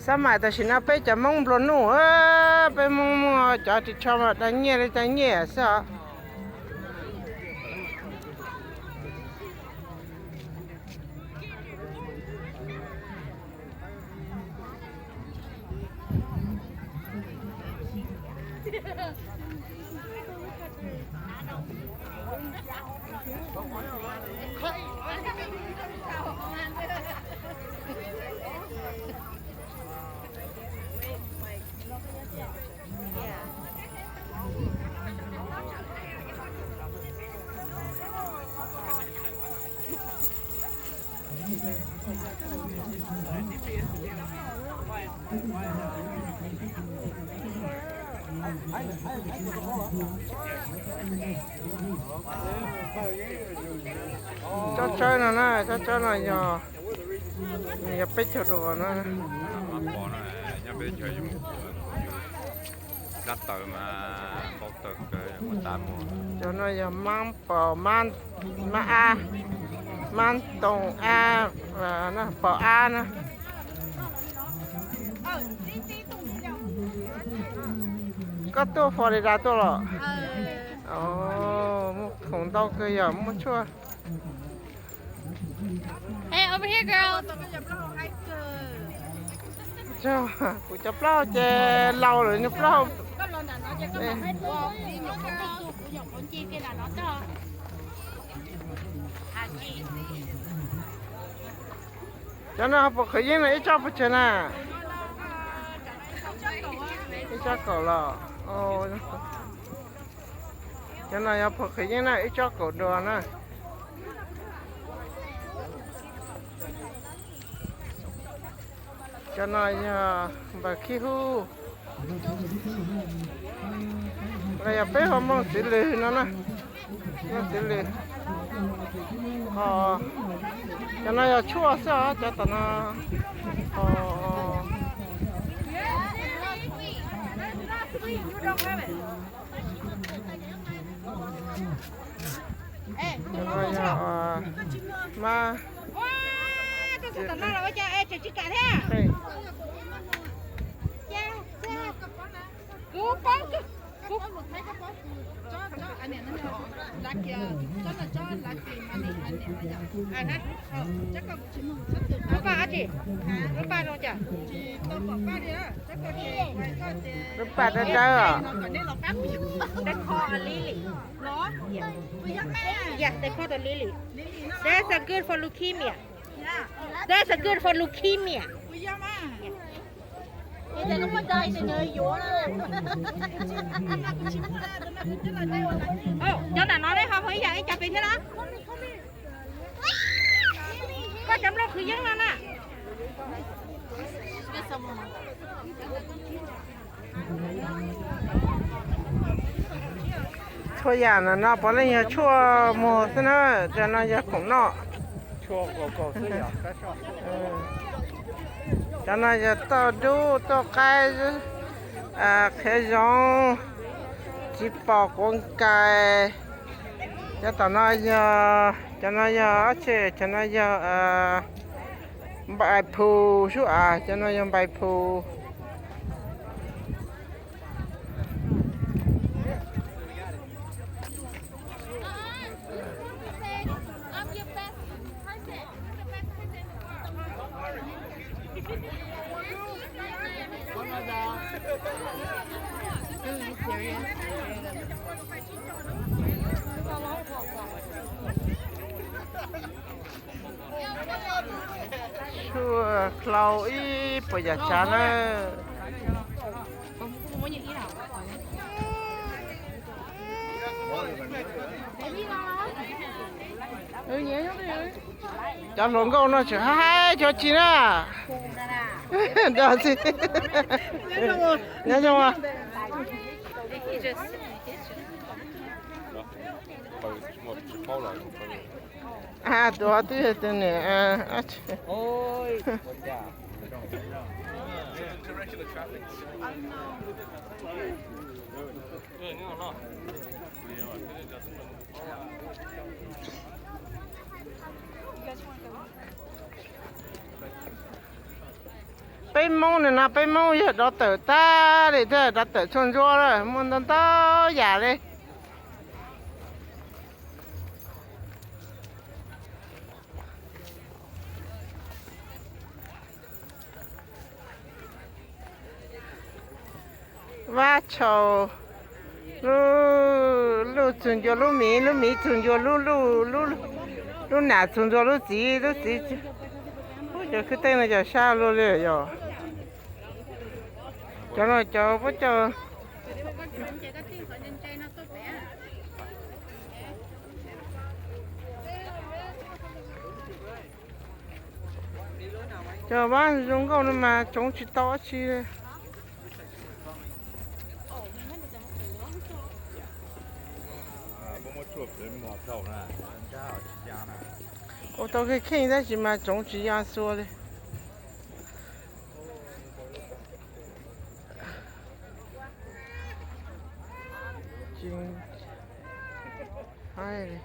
Tab mas tam sim no peb cov Hmoob nplua nuj, peb Hmoob muaj cov ris tsho mas dag nyiaj li dag nyiaj xwb os. Tsob tsawb no na, tsob tsawb no yog, yog peb caug duas na. Cov no yog mab pom, mab, mab ab, mab toog ab, pom ab na. Koj tuaj Florida tuaj los? Muaj khoom ntau kawg yog muaj tshuaj. Kuv cov plaub hau ces laus lawm, nws plaub hau. Cov no puas khwv yeeb na, ib tsob puas tsawg na? Ib tsob kaum los. Cov no yog puas khwv yeeb na, ib tsob kaum duas na. Cov no yog npawg Khib Hub, los yog peb ho moog txiv lws no na, moog txiv lws. Cov no yog tshuaj xwb os, cov tom no. Cov no yog mab. Lub paj dawb dawb os. They call the lily. Yeah, they call the lily. That's a good for leukemia. That's a good for leukemia. Cov nram no ne ho muaj ib yam ib co pes thiab na. Koj cov nplooj khwv yeeb no na. Txhua yam no puav leej yog tshuaj muag xwb na, cov no yog khoom noj. Cov no yog tauj dub, tauj qaib, qhiav zoov, txiv pos, quav kais. Cov tom no yog, cov no yog dab tsi? Cov no yog npais phus sub av, cov no yog npais phus. Tshuaj klau ib puas yam tsav na. Cov hluas nkauj no tseem hais hais cov tsis na. Nyob zoo. Tus twb yog tus niam. Peb Hmoob no, peb Hmoob yog dov tawm tag li thiab, dov tawm txhua ntsuab lawm, muaj ntau ntau yam li. Vab tshau, lub, lub txug ncua lub miv, lub miv txug ncua lub, lub nam txug ncua lub txiv, lub txiv. Ub, cov khwb teb no cov sab luaj li yog. Cov no cov puab coj. Cov vab zoo nkauj no mas tsoov tsis tau dab tsi li. Ua tau kheej kheej tab sis mas tsoov tsis ya xua li. Tsis haib li.